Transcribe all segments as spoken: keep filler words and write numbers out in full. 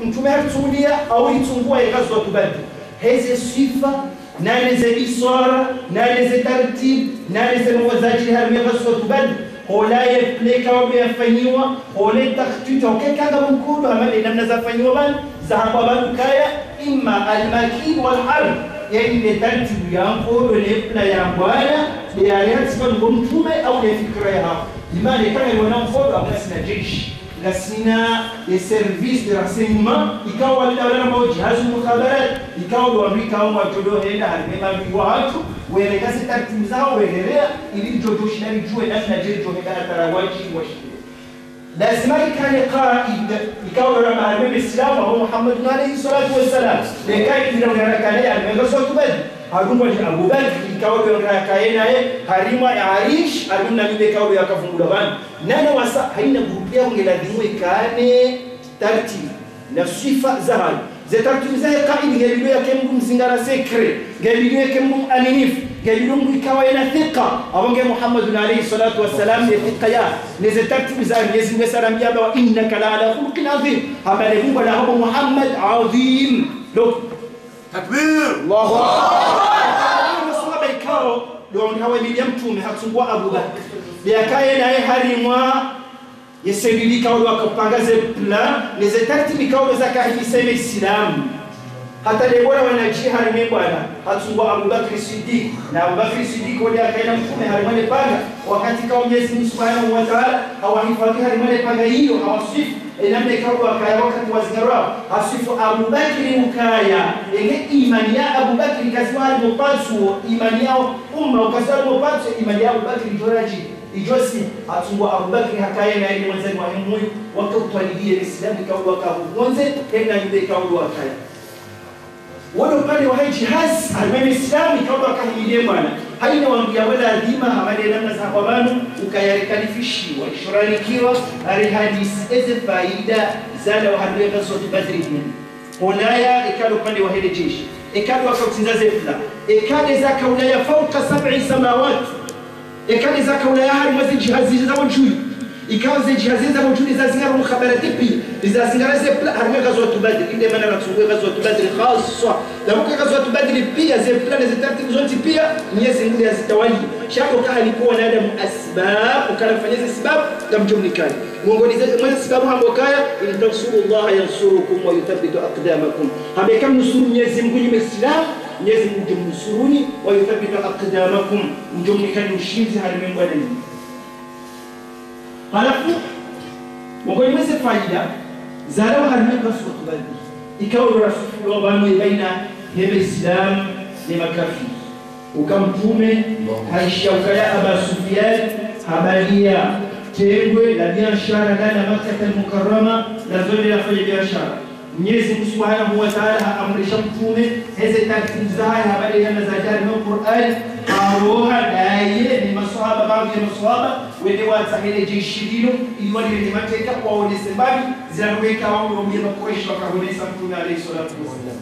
Mtrume haritsunguliya, au ritsunguwa ye ghazwatu Badri. Heze swifa, nane ze iswara, nane ze tartibu, nane ze mambo zadjiri harimwa ye ghazwatu Badri. Hula ye plan ikao ndo yafanyiwa, hule takhtiti, hukaya kanga mkodo, hama nde namna zafanyiwa pvanu, zahambwa pvanu kaya, imma al-makid wal-harb. Yaani nde tartibu ya nkodo, ne plan ya bwana, nde yale yatsiwa ngo mtrume, au ne fikira yahawo. Imma nde kanga yiwana nkodo, hama ngasina jeshi. Ngasina ye service de renseignement, ikao wale wala na mao jihaz mukhabarat, ikao ndo wandru ikao ngwadjo henda harimwa ye maadui wahatru, werenge ze tartibu zahawo, werelea, ili ridjo shinda ridjuwe namna dje ridjo henda hata wadji washinde. Lazima rikane qaid, ikao ndo ramba harimwa ye Islamu, wa Muhammadun alayhi salatu wassalam. Le qaid lilo ngarikane harimwa ye ghazwatu Badri. Harumwa ni Abu Bakr, ikao ndo ngakaye naye, harimwa ye arish, harimwa na mbe ikao ndo yakavungula pvanu. Nane wasa, haina groupe ya nge lazimu ikane tartibu na swifa zahayo. Ze tartibu zahe qaid, nge bidi yake mndru mzingara secret, nge bidi yake mndru mwaminifu, nge bidi mndru ikao yena thika, apvo nge Muhammadun alayhi salatu wassalam, ye thika ya, ne ze tartibu za Mwenyezi Mungu yesa rambia amba, "Wa innaka la ala khuluqin adhim." Hamba le bungwa la habo Muhammad adhim. Lo. Takbir. Allahu Akbar. Maswahaba ikao, ndo hawe mili ya mtrume, hatsunguwa Abu Bakr. Yakaye naye harimwa ye cellule ikao ndo wakapanga ze plan, ne ze tartibu ikao ndo zakahimisa ye Islamu. Hata nde bora wanadji harimwa ye bwana, hatsunguwa Abu Bakr Siddiq. Na Abu Bakr Siddiq, wo nde yakaye na mtrume harimwa le panga, wakati ikao Mwenyezi Mungu Subhanahu wa Ta'ala, hawahifadhi harimwa le panga iyo, hawaswifu, ye namna ikao ndo wakaya wakati wazingarwao, haswifu Abu Bakr ukaya, yenge imani ya Abu Bakr kaziwa harimwa patsu, imani ya umma ukaziwa harimwa patsu, imani ya Abu Bakr idjo radji. Idjo si, hatsunguwa Abu Bakr hakaye naye ne mwandzani wahe mwoyo, waka utwalibiye Islamu, ikao ndo waka hukondze, hena yule ikao ndo wakaya. Wo ndo upande wahe jihaz, harimwa ye Islamu, ikao ndo wakahimiliye mwana. Haina wambiya wala ladhima, hama nde namna zahambwa pvanu, ukaya rikalifishiwa, ishuranikiwa, hari hadisi, eze faida, zalawa harimwa ye ghazwatu Badri hunu. Hona ya, eka ndo upande wahe le jeshi. Eka ndo waka utsindza ze plan. Eka nde zaka ulaya fauka sab'i samawat. Eka nde zaka ulaya harimwa ze jihaz zapvo dju. Ikao ze jihaz zapvo dju zazingarwa mukhabarati pia. Zazingara ze plan harimwa ye ghazwatu Badri. Inde mana ratsunguwa ye ghazwatu Badri khaswa. Na mwa ye ghazwatu Badri pia, ze plan ze tartibu zontsi pia, Mwenyezi Mungu yazitawali. Sha ndo kahalikuwa wanadamu asbab, ukalafanya ze sababu, kamdjomnikani. Mongoni ze, mwa ze sababu hamba ukaya, "In tansurullaha yansurukum wa yuthabbit aqdamakum." Hamba eka mnusuru Mwenyezi Mungu nyi Maislamu, Mwenyezi Mungu ngudjomnusuruni, "wa yuthabbit aqdamakum." Ngudjomnikani ushindzi harimwa ye mbwana yinu. Halafu, mongoni mwa ze faida, zalawa harimwa ye ghazwatu Badri. Ikao ndo raswifuliwa pvanu ye baina ye Maislamu ne makafiri. Uka mtrume, haishiya ukaya Aba Sufyan, habaliya tengwe la biashara ndani ya Makkah al-Mukarrama, lazonde lafanye biashara. Mwenyezi Mungu Subhanahu wa Ta'ala haamrisha mtrume, heze tartibu zahahe habaliya na zadjari no Qur'an, haroha naye ne maswahaba, baadhwi ya maswahaba, wende watsahe le jeshi lilo, ili walirenge mateka, waonese mbapvi, zila ndrongoo ikao ndo wambiye Makuraishi wakaonesa mtrume alayhi salatu wassalam.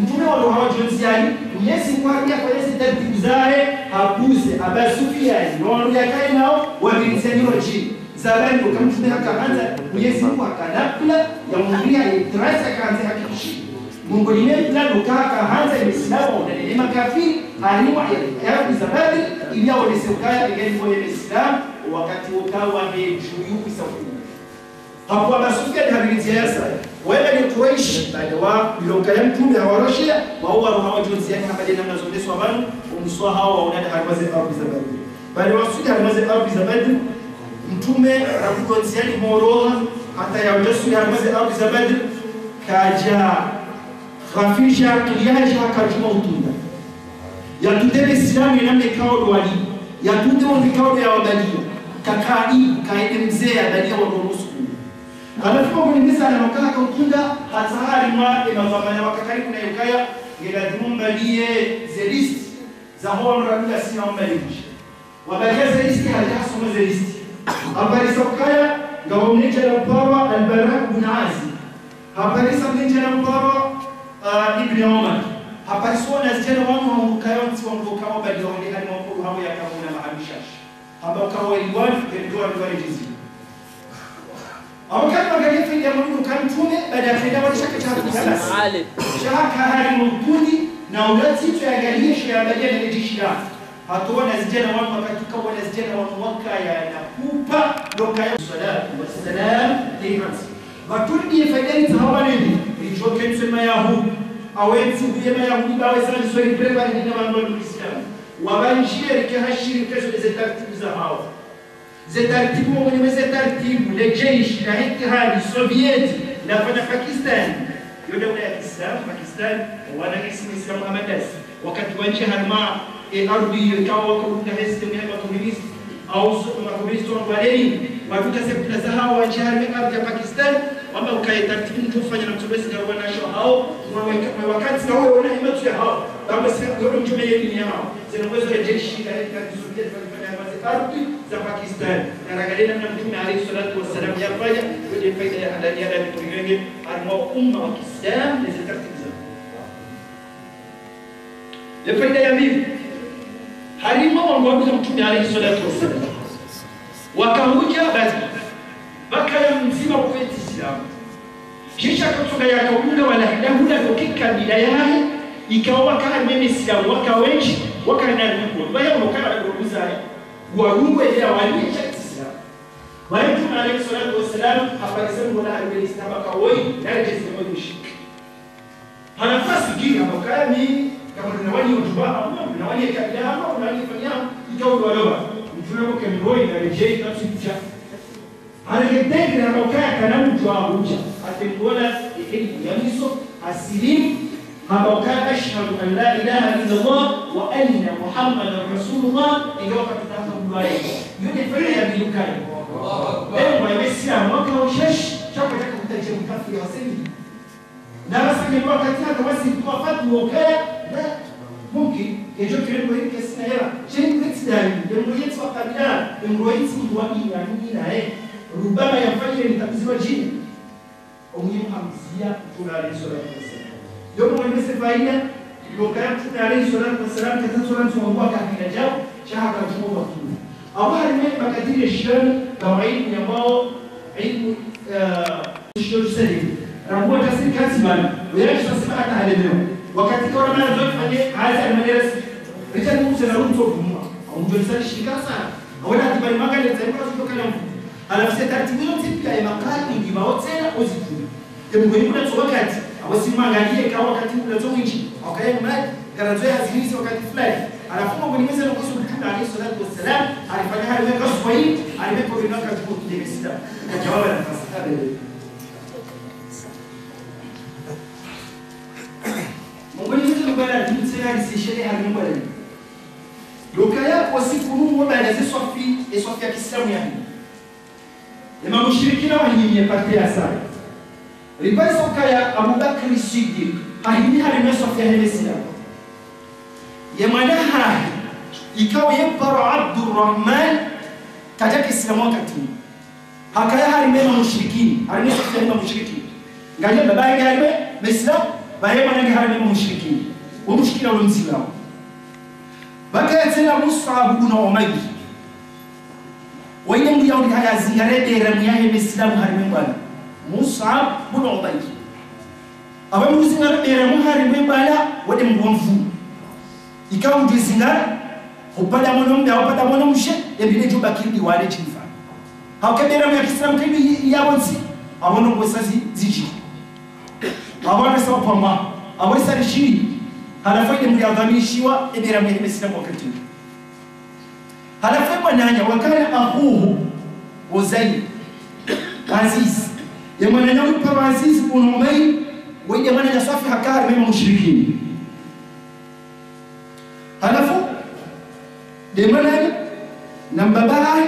Mtrume wandru hawadjo ndziani, Mwenyezi Mungu hambia fanya ze tartibu zahe, habuze, Aba Sufyani, no wandru yakaye nao, wapviri ndziani wadji. Zabani uka mtrume hakahandza, Mwenyezi Mungu hakanapla, ya mwambiya ye trasa kahandze hakikishi. Mungu line pla uka hakahandza ye Islamu, na ne makafiri, harimwa ye, ye ardhwi za Badri, ili yaonese ukaya, yenge ni mwe Islamu, wakati uka wahe dju yu isa kuu. Hapvo Aba Sufyan hapviri ndzia yasa. Wende ni Quraish, baada wa, ilo ukaya mtrume hawarosheya, wao waro hawadjo ndziani hamba nde namna zoneswa pvanu, umswa hawo waonana harimwa ze ardhwi za Badri. Baada waswili harimwa ze ardhwi za Badri, mtrume rakudjo ndziani horoha, hata yaudja swili harimwa ze ardhwi za Badri, kadja ghafisha, akili yahe kadjuma utunda. Yatunde Maislamu ye namna ikao ndo wali. Yatunde wandru ikao ndo yawabaliya. Kakadi, kaende mze yabaliya wandru wa msuku. Halafu mongoni mwa ze alama uka haka utunda, hata harimwa ye madhwamana waka karibu naye ukaya, nge ladhimu mbaliye ze liste, zaho wandru radula sina wambaliye mdji. Wabaliya ze liste, hadja hasoma ze liste. Haparisa ukaya, ngapvo mnadjana uparwa Al-Bara bin Azib. Haparisa mnadjana uparwa, ah, Ibn Umar. Haparisa wanazidjana wanu hamba ukaya wontsi wandru uka wabaliya wende harimwa nkodo hapvo yaka muna maha mishashi. Hamba uka wali wali, yende wali wali jizi. Hamba uka wali wali findi ya mwana uka mtrume, baada ya findi ya mwana shaka Allez. Sha haka hari mutuni, na ula tito ya gari yesho ya badia na leji shira. Hata wana zijana wanu wakatuka, wana zijana wanu wakaya na kupa, lokaya. Salatu wassalam, tayyiban. Matuni ye faida ni tahawa nini? Rijoke ntsu Mayahudi. Awe ntsu ye Mayahudi, bawe sa ni swali prepare ni na wanu wa Islam. Wabanjie rike hashiri keso ze taratibu za hawo. Ze taratibu, mwenye ze taratibu, le jeshi, la itihadi, Soviet, la fanya Pakistan. Yo daula ya Kiislamu, Pakistan, wana ismu Islam Ahmadis. Wakati wandjia harumwa, e, ardhi iyo, ikawa wakaunga he système ya makomunisti. Au so, makomunisti wa Lenin, watuka sekta za hawo, wandjia harumwa ardhi ya Pakistan, wamba ukaya taratibu mtru ufanya na mtru wesi na wana sho hawo, mwa weka-, mwa wakati na uwe wana himatu ya hawo, bamba sika kuyono mtru meye dini ya hawo. Zina uwezo ya jeshi, la heka, Soviet, walifanya hazi ardhi za Pakistan. Na rangalia namna Mtrume alayhi swalatu wa salam yafanya, yo nde faida ya handani ya ndani murirenge, harumwa umma wa Kiislamu, ne ze taratibu za. Ye faida ya pvili, harumwa wangu wa Mtrume alayhi swalatu wa salam. Wakahudja Badri, bakaya mdzima wa kwezi Islamu. Shisha katsonga yakaunga wala hila hula toke kabila yahe, ikawa waka harumwa Islamu, waka wendji, waka na nungo. Baya unoka na nungo zahe, warungwe ya wali ya Islamu. Baya Mtrume alayhi swalatu wa salam, haparisa mwana harumwa Islamu, kawoyi, na rejezi mwa mushrik. Halafu asikiri, hamba ukaya mi, kama nina wani ojuba, hamba nina wani kabila, hamba nina wani fanya, ika ulwaloba. Mtrume hamba ke mroyi, na rejei, katsu kuja. Halafu ke tegre, hamba ukaya kana mdru wa kuja. Atembola, ekeli, yamiso, asilimu, hamba ukaya ashhadu an la ilaha illa Allah wa anna Muhammadan Rasulullah, inga wakati tata ulwaye. Yo nde faida ya pvili ukaya. Ewa, Waislamu, waka ushashi, shaka taka kutaje mkafiri wa semi. Na basi ni wakati hata wasi kwa fatu wokaya, na mumkin, ejo kile mbo yike sina yela. Sheni kwetsi dani, ye mbo yetsi wa kabila, ye mbo yetsi mbo wa dini ya dini na ye. Rubama yafanyile ni tatizo wa jini. Omuhimu hamzia, Mtrume alayhi swalatu wa salam. Yo mbo yimese faida, lokaya Mtrume alayhi swalatu wa salam, kata swala ntu wa kabila jao, shaha kajumo wa kina. Awa harimwa makadiri ya shirani, na wa ilmu ya wao, ilmu, eh, shirani sahili. Rabuwa tafsiri katsi bana, wewe sasa hata halemewa. Wakati kwa mara zote fanye, hazi alimanera si. Richard Muse na Rumto Vumwa. Au mjoni sali shirika sana. Awena ati bali manga ni zaimu kazi kutoka na mfu. Halafu ze taratibu zontsi pia ye makati ngi maotsela ozitumi. Ye mgoni kuna tso wakati, awo si mangaliye ka wakati kuna tso mwinji, wakaya mali, kana tso ya hazimisi wakati fulani. Halafu mgoni mweze na kuhusu Mtrume alayhi swalatu wa salam, alifanya hali meka swahili, alimeko bina kajuko kile Islam. Kajawabu na nafasi. Abe. Mgoni mweze na kubala, ni mtse ya risishele hali mbali. Lokaya kwa siku numu wabala ze swafi, e swafi ya Kiislamu ya hini. Ye mamushirikina wahimi ye parti ya saba. Riparisa ukaya Abu Bakri Siddiq, hahimi harimwa swafi ya he Mesilamu. Ye mwana hahe, ikao ye paro Abdurrahman, kaja Kiislamu wakati. Hakaya harimwa mamushirikina, harimwa swafi ya mamushirikina. Ngaliye baba yake harimwa Mesilamu, baye mwana yake harimwa mamushirikina. Wo mushkila wo Msilamu. Bakaya tsena Mus'ab ibn Umayr. Wayne mdru Yahudi haya zingare beramu yahe Mesilamu harimwa mbala. Mus'ab ibn Umayr. Aba mdru zingare beramu harimwa mbala, wade mdru wa mvu. Ikao mdru zingara, upanda mwana mbe, upanda mwana mshe, ebile djuba kindi wale djifa. Hauke beramu ya Kiislamu kindi ya wontsi, abo no ngwesa zi, zidji. Abo wale sa upamba, abo wale sa rishiri. Halafu ile mdru ya dhamishiwa, eberamu ya Mesilamu wakati. Halafu ye mwananya wakana akhuhu Uzair, Aziz. Ye mwananya upa Aziz ibn Umayr, wende mwananya swafi hakari mema mushrikini. Halafu, nde mwananya na mbaba hahe,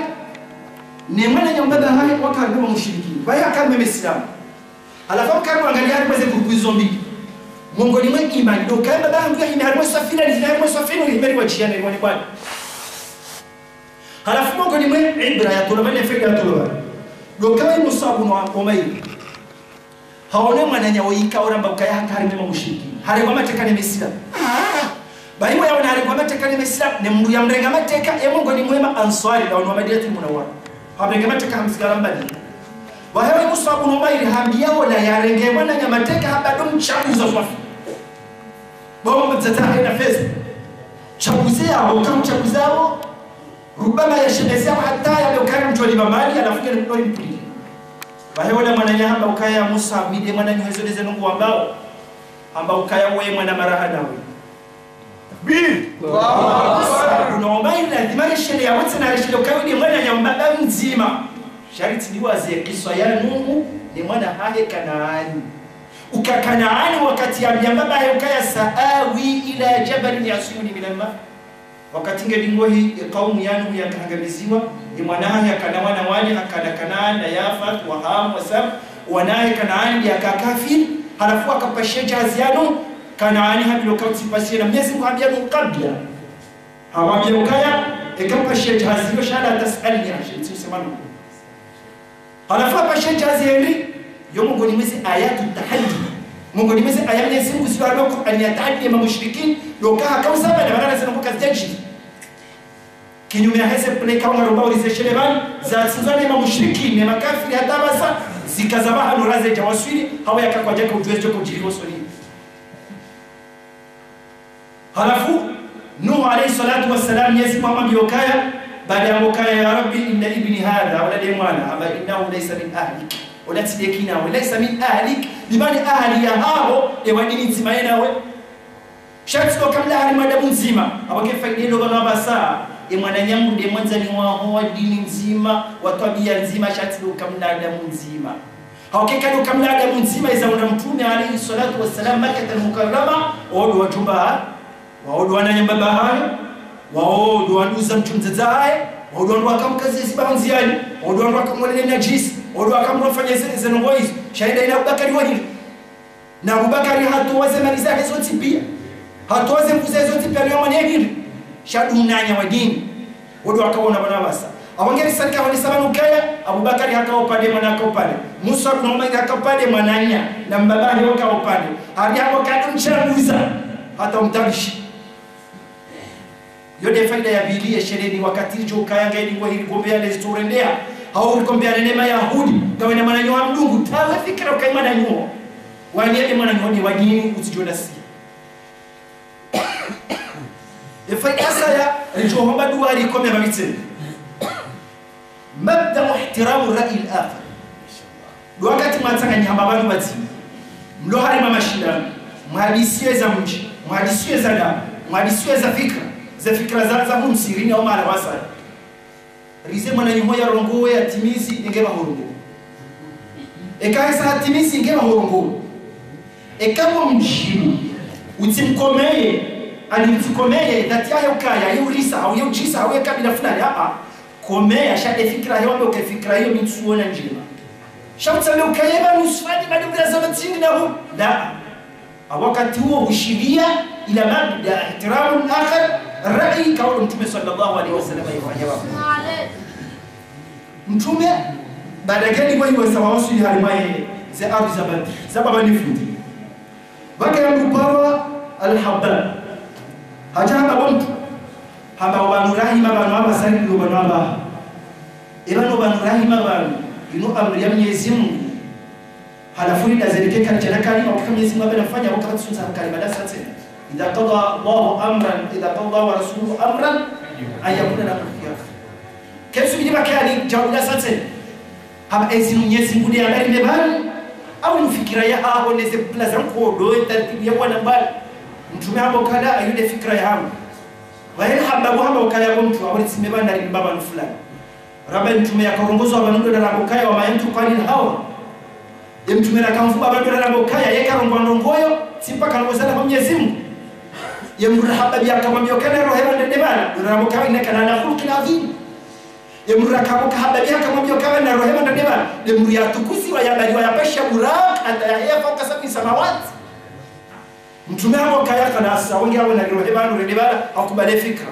ne mwananya mbaba hahe wakari mema mushrikini. Baye hakari mema Islamu. Halafu mkari wangaliya harimwa ze groupe izo mbili. Mongoni mwe imani, ndo kaya mbaba hangu ya himi harimwa safina, ni zina harimwa safina, ni himeri wa djiyana, ni wani bwana. Halafu mongoni mwe ibra ya tolwa, mane faida ya tolwa. Ndo kaya Mus'ab ibn Umayr. Haone mwananya wo yika oramba ukaya haka harimwa mamushiriki. Harengwa mateka ne Mesilamu. Bahi wo yaona harengwa mateka ne Mesilamu, ne mdru ya mrenga mateka, ye mongoni mwe ma Answari, na wanu wa Madinatul Munawwara. Hamrenga mateka hamzingara mbali. Pvahewe Mus'ab bin Umair hambia ola yarenge mwananya mateka hamba ndo mtsaguza swafi. Bo mdzadze hahe na feza. Tsaguze yapvo, kamtsaguza yapvo. Rubama yashemeze yapvo hata yambe ukaya mtwali mamali, halafu ngeni mtwali mpulile. Pvahewe ola mwananya hamba ukaya Mus'ab, mi nde mwananyaho, ezo ndeze nungu wambao. Hamba ukaya we mwana maraha nawe. Takbir. Allahu Akbar. Unaomba ili lazima reshele ya wontsi na reshele ukaya nde mwananya mbaba mdzima. Sharti ndiwaze kiswa ya Nuhu, ne mwana hahe Kanaani. Uka Kanaani wakati yambia mbaba hahe ukaya sa'awi ila jabalin ya'simuni minal ma. Wakati ngeli ngohi, ye kaumu ya Nuhu yakahangamiziwa, ye mwana hahe yakana wana wane, hakana Kanaani na Yafat, wa Ham, wa Sam, wana hahe Kanaani yakakafiri, halafu wakapashe jahazi ya Nuhu, Kanaani hambilo kauti pashe na Mwenyezi Mungu hambia Nuhu kabla. Hawambia ukaya, eka pashe jahazi yo sha la tas'alni an shay'in, tsi usema no. Halafu hapashe jahazi yendi, yo mongoni mwezi ayatu tahaddi. Mongoni mwezi aya Mwenyezi Mungu ziwa loko ani yatahaddi ma mushrikina, yoka haka usaba na barana zinu kazidjadjiri. Kinyume ya heze pvule kaunga romba urize shele pvanu, zatsindzwa ne ma mushrikina, ne makafiri hata pvasa, zikaza pvahanu raze djawaswili, hawa yaka kwadjaka udjuwe djo kudjiri wosoni. Halafu, Nuhu alayhi salatu wassalam, Mwenyezi Mungu hamwambia ukaya, baada ya ukaya, ya Rabbi, inna ibni hadha, ola nde mwana, hamba innahu laysa min ahlik. Ola tsi nde kinawe, laysa min ahlik, bimaana ahli yahaho, ewa dini ndzima yenawe. Sha tsi ndo kamla harimwa damu ndzima, apvo ke faida ilo pvanu apvasa, e mwananyahu nde mwandzani waho wa dini ndzima, wa twabia ndzima, sha tsi ndo kamla damu ndzima. Hauka eka ndo kamla damu ndzima eza unda Mtrume alayhi salatu wassalam Makkatal Mukarrama, wao ndo wadjumba, wao ndo wananya mbaba hahe, wao ndo wanduza mtrume mdzadze hahe, wao ndo wandru wakamkazi zibaho ndziani, wao ndo wandru wakamwelele najisi, wao ndo wakamwafanya ze, ze ndrongo izo. Sha inda ina Abubakari wa hili. Na Abubakari hatowa ze mali zahe zontsi pia. Hatowa ze nvu zahe zontsi pia, niyo mwana ya hili. Sha ndo mwananya wa dini. Wodo wakaona pvanu apvasa. Apvo ngeri sani kaonesa pvanu ukaya, Abubakari haka upande, mwana haka upande. Mus'ab bin Umair haka upande, mwananya, na mbaba hahe waka upande. Hari hapvo kado mtsaguza, hata umtabishi. Yo nde faida ya pvili ye sheleni wakati ridjo ukaya ngeni ngwa hili kombe ya lezi turendeha. Hau ri kombe ya nene Mayahudi, kawena mwananyaho wa mdungu, tawe fikira ukaya mwananyaho. Wani ye mwananyaho nde wa dini utsidjo nasi. Ye faida saya, ridjo homba duwa rikome mabitseni. Mabda'u ihtiramu ra'yi al-akhar. Ndo wakati mwatsanganyiha mapvanu pvadzima. Mlo harimwa mashindano. Mhadisiwe za mdji. Mhadisiwe za damu. Mhadisiwe za fikra. Ze fikra za, za humsirini au mara wasaya. Rize mwananyaho yarongowe yatimizi, enge pvahorongowa. Eka hesa hatimizi, enge pvahorongowa. Eka wo mdjibu, utsimkomeye, ani utsikomeye, dhati yahe ukaya, ye urisa, hau ye udjisa, hau ye kabila fulani, aa. Komeya, sha nde fikira yahe wambe uke fikira iyo mi ntsuona ndjema. Sha utsambe ukaya pvanu usifanye, bado mdru azama tsindi na hu. La. Wakati wo hushiria ila mabda ihtiramu al-akhar, ra'yi, kauli Mtrume sallallahu alayhi wasallam yifanya pvanu. Mtrume, baada ngeni ngwa hiwe sawa waswili harimwa ye, ze ardhi za Badri, za baba ni fundi. Pvaka ya mdru parwa Al-Habbab. Hadja hamba bo mtru. Hamba pvanu rahima pvanu apvasa ri pvanu apvaha. E pvanu pvanu rahima pvanu. Inu amri ya Mwenyezi Mungu. Halafu ni dazereke kali djana kalima, ukika Mwenyezi Mungu apvenda fanya, uka tsunza kalima da satse. Idha qada Allahu amran, idha qada Allahu wa rasuluhu amran, an yakuna lahumul khiyara. Kemsu bidi bakali, djawu da satse. Hamba ezi Mwenyezi Mungu nde yabari me pvanu, au ni fikira yahaho neze pula za nkodo, ye taratibu ya wana mbali. Mtrume hamba ukaya, ayo nde fikira yahangu. Wahe hamba bo hamba ukaya bo mtru, awo ni tsi me pvanu, nari mbaba ni fulani. Ramba Mtrume yakarongozwa pvanu ndo ramba ukaya, wa ma yantiqu anil hawa. Ye Mtrume rakamfuba pvanu ndo ramba ukaya, ye karongowa ndrongo yo, tsi mpaka karongowa zana kwa Mwenyezi Mungu. Ye mdru rahababi yakamwambia ukaya rohe pvanu nde pvanu, ndo ramba ukaya, innaka la'ala khuluqin adhim. Ye mdru rakabuka hababi yakamwambia ukaya na rohe pvanu nde pvanu. Ye mdru yatukuziwa, yabaliwa, yapasha Buraq, hata yaheya fauka sab'i samawati. Mtrume hamba ukaya khalas, wonge awe na rohe pvanu, rende pvala, hakubali fikira.